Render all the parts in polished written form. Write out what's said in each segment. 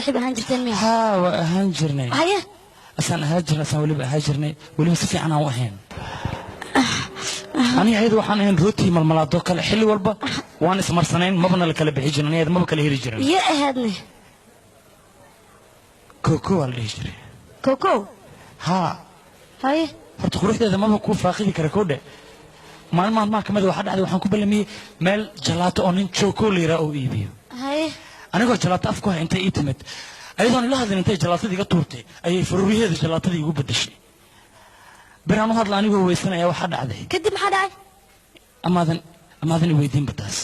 Saaxiib ahaan jirteen miya? Haa, waa ahaan jirnay. Haye. Asaan ahaan jirnay, asaan weliba ahaan jirnay, weliba si fiican aan u ahayn. Aniga ayada waxaan ahayn rooti malmalaado kale. Xilli walba waan ismarsanayn, mabana la kala bixi jirin. Aniga ayada maba kala heli jirin. Iyo ahaadne? Koko waa la dhihi jiray. Koko? Haa. Haye. Horta quruxdeeda maba kuu faaqidi kara. Kowdhe, maalin maalmaha kamid waxaa dhacday, waxaan ku ballamiyey meel jalaato oo nin Joko la yidhaha oo iibiyo. Haye. Anigoo jalaato af ku hay intay ii timid, ayadoon ila hadlin, intay jalaatada iga tuurtay ayay faruuryaheeda jalaatada igu bedeshay. Biraan u hadla anigoo weysanaya waxaa dhacday. Kadib maxaa dhacay? Amaadan i weydiinba taas.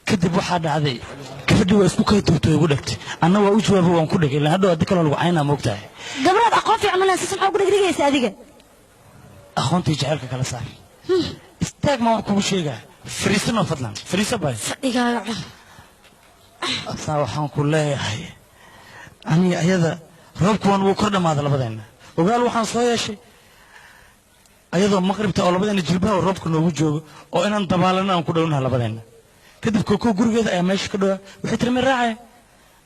Kadib waxaa dhacday, gabadhii waa isku kay duubtay oo igu dhegtay. Anna waa u jawaabay, waan ku dhegay, ilaan hadhow haddii kaloo lagu caynaa, moogtahay. Gabraad aqoon fiican ma lahan, maxaa ugu dhegdhegaysa adiga? Aqoontii jacaylka kala saar. Istaag, ma wax kugu sheegaa? Fariisanoo, fadlan fariiso bay. Fadhigaaga cun. Asaa waxaan ku leeyahay, aniga ayada roobku waan wuu kor dhammaada labadeenna. Ogaal waxaan soo yeeshay ayadoo maqribta oo labadeenna jilbaha oo roobka noogu joogo oo inaan dabaalano aan ku dhownaha labadeenna. Kadib Koko gurigeeda ayaa meesha ka dhowaa. Waxay tiri, "Ma raacay?"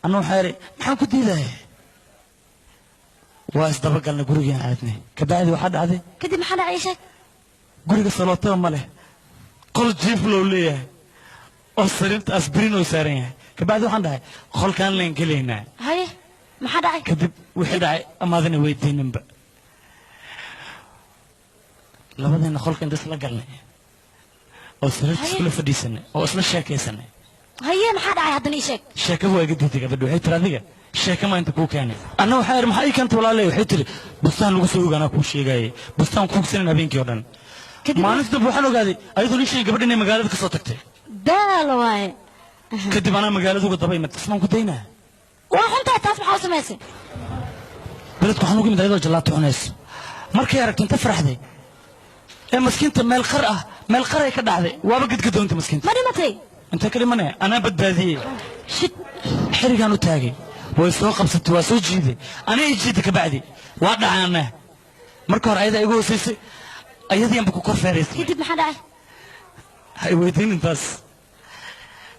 Anna waxaa idhi, "Maxaan ku diidaya?" Waa isdabagalnay, gurigeen aadnay. Kabacdi waxaa dhacday. Kadib maxaa dhacay? Sheeg. Guriga salootada ma leh, qol jiif loo leeyahay oo sariirta asbirin oo saaran yahay. Kabacdi waxaan dhahay, "Qolkaan leen gelaynaa." Haye, maxaa dhacay? Kadib wixii dhacay amaadana weydiininba. Labadeena qolka inta isla galnay oo sariirta iskula fadhiisanay oo isla sheekaysanay. Haye, maxaa dhacay haddana? Ii sheeg. Sheekaba waa iga diiday gabadhi. Waxay tiri, "Adiga sheeka maa inta kuu keenay?" Anna waxaa idhi, "Maxaa ii keentay, walaaley?" Waxay tiri, "Bustaan lagu soo ogaanaa kuu sheegaayay, bustaan kuugsanan habeenkii oo dhan." Maalinta dambe waxaan ogaaday ayadoo ii sheegay gabadhi inay magaalada ka soo tagtay. Daal waaye. Kadib anaa magaalada uga daba imid, ismaan ku daynaa. Waa xuntahay taas, maxaa u samaysay? Beledku waxaan uga imid ayadoo jalaato cunayso. Markay aragto inta faraxday ee maskiinta meel qar ah, meel qaray ka dhacday, waaba gadgadoontay maskiinta. Ma dhimatay? Intee ka dhimanaya? Anaa badbaadiyey. Shid. Xirigaan u taagay, way soo qabsatay, waa soo jiiday, anaa i jiiday. Kabacdi waa dhacaana. Marka hore ayadaa igu hoosaysay, ayadiianba ku kor feeraysay. Kadib maxaa dhacay? Ha i weydiin intaas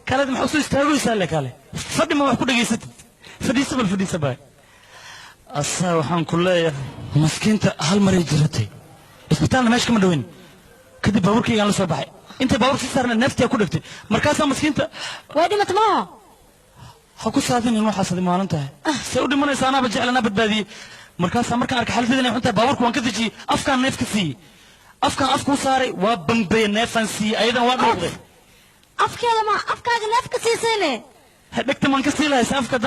kaleed. Maxaa usoo istaagaysaa le? Kale fadhi, ma wax ku dhegaysatid? Fadhiisa bal, fadhiisa baay. Asaa waxaan ku leeyahay, maskiinta hal maray jiratay, isbitaalna meesha kama dhoweyn. Kadib baabuurkaygaan la soo baxay, intay baabuurka si saarna neeftiyaa ku dhegtay. Markaasaa maskiinta Way dhimatay maaha? Ha ku saadinin waxaas adi maalin tahay. See u dhimanaysa? Anaaba jecel, anaa badbaadiyey. Markaasaa markaan arkay xaaladeeda inay xun tahay, baabuurka waan ka dejiyey, afkaan neef ka siiyey, afkaan afkuu saaray, waa bambeeye, neefaan siiyey, ayadan waa dhuuqday. Afkeeda ma afkaaga neef ka siisayne? Dhegta maan ka sii lahay afka haddaan.